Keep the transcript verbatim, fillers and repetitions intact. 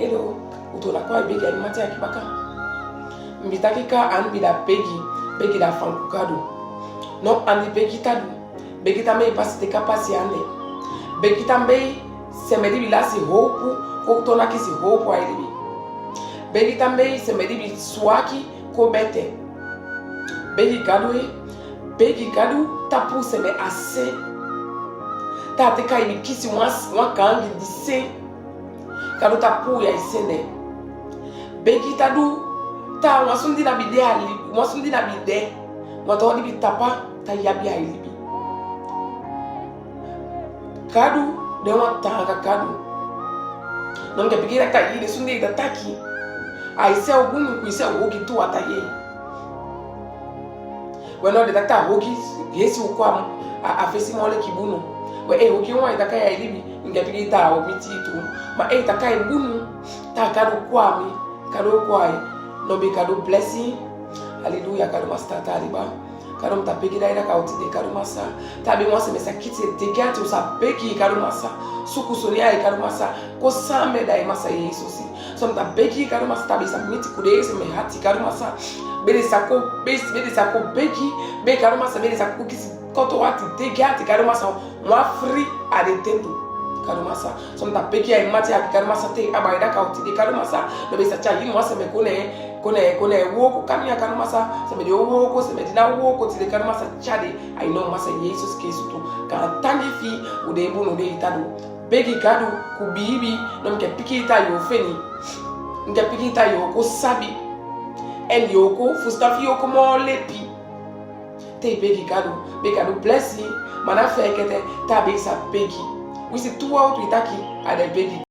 Hello, u tona ko ai begi ai mati aki baka. Mbi taki ka an mbi da begi, begi da fan ku Gadu. No ani begi tadu, begi ta mei pasi te ka pasi ane. Begi ta mei semedi bi lasi hopu, ko tona kisi hopu ai libi. Begi ta mei semedi bi swaki, ko bete. Begi Gadu e, begi Gadu ta pu seme a sen. Ta te ka ibi kisi wan, wan kangi di sen. Gadu ta pu ya i sen de. Begi tadu, ta wan sundina bi de ali, wan sundina bi de. Wan ta wan di bi tapa, ta ya bi ai libi. Gadu, de wan tanga Gadu. No mi ke piki da ka i de sundi da taki. Ai se o bunu ku i se o ki tu ata ye. Weno de da ta hoki, yesi u kwa a, a fesi mole ki bunu. We e hoki wan i da ka ya i libi, nge piki ta o miti tu. Ma e ta ka i bunu, ta Gadu kwa mi, Gadu kwa i. No bi Gadu blessing. Hallelujah, Gadu masta ta liba. Gadu mi ta begi da i da ka uti de Gadu masa. Ta bi mo se me sa kiti de gati u sa begi Gadu masa. Suku soni ai Gadu masa. Ko sa me da i masa Yesusi. So mi ta begi Gadu masa ta bi sa miti ku de se me hati Gadu masa. Be de sa ko, be, be de sa ko begi. Be Gadu masa be de sa ko kisi koto wati de gati Gadu masa. Wan fri a de tendu. Gadu masa. So mi ta begi ai mati aki Gadu masa te aba i da ka uti de Gadu masa. No be sa cha yin wan se me kone, kone, kone wo ko kamia Gadu masa. Se me de wo ko, se me de na wo ko ti de Gadu masa cha de. Ai no masa Yesus Kristu tu. Ka tangi fi u de bunu de i tadu. Begi Gadu ku bibi, no mi ke piki ta yo feni. Mi ke piki ta yo ko sabi. En yo ko fusta fi yo ko mo lepi. Te i begi Gadu, be Gadu bless i, mana fekete, ta be i sa begi. Wisi tu wa utu i taki, a de begi.